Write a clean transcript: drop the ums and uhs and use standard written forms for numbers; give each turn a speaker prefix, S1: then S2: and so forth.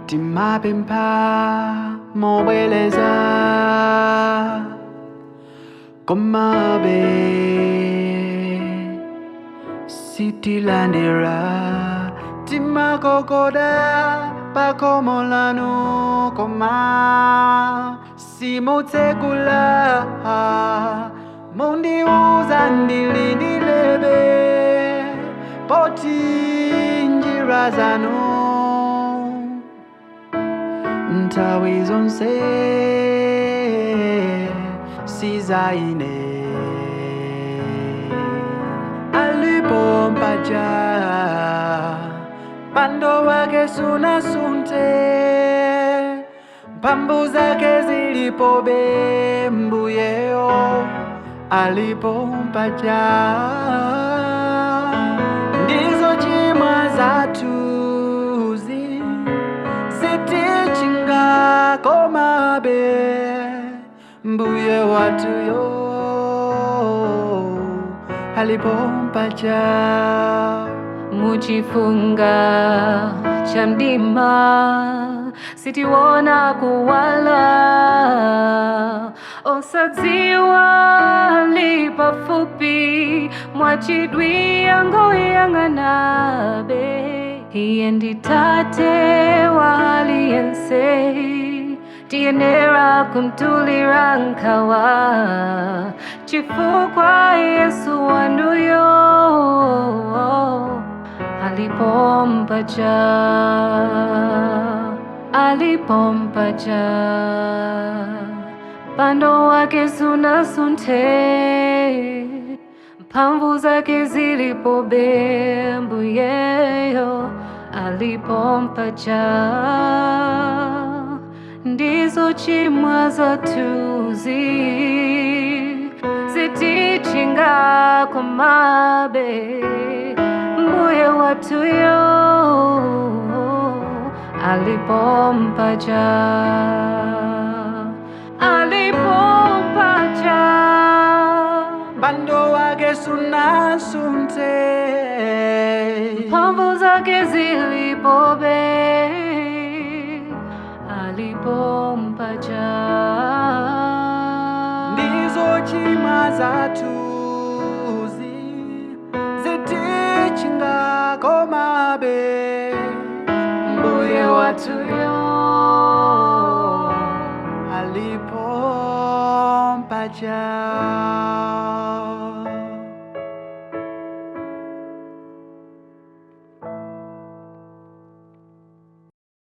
S1: Timapempha mobwereza, komabe sitilandira. Timagogoda pakhomo lanu, koma simutsekula. Mundiuza ndilindilebe, poti njira zanu nthawi zonse sizaine. Alipo mpaja, mpando wake sunasunthe, mphamvu zake zilipobe, mbuyeyo alipo mpaja. Ndizo chimwa zathuzi zitichinga, komabe mbuye wathuyo alipo mpaja.
S2: Muchifunga cha mdima sitiona kuwala, osadziwa ali pafupi, mwachidwi angoyang'anabe. Iye ndi tate wa aliyense, tiyenera kumtulira nkhawa, chifukwa Yesu wanuyo alipo mpaja, alipo mpaja. Mpando wake sunasunthe, mphamvu zake zilipobe, mbuyeyo alipo mpaja. Ndizo chimwa zathuzi zitichinga, komabe mbuye wathuyo alipo mpaja, alipo mpaja.
S1: Mpando wake sunasunthe,
S2: mphamvu zake zilipobe, alipo mpaja.
S1: Ndizo chimwa zathuzi zitichinga, komabe
S2: mbuye wathuyo
S1: alipo mpaja.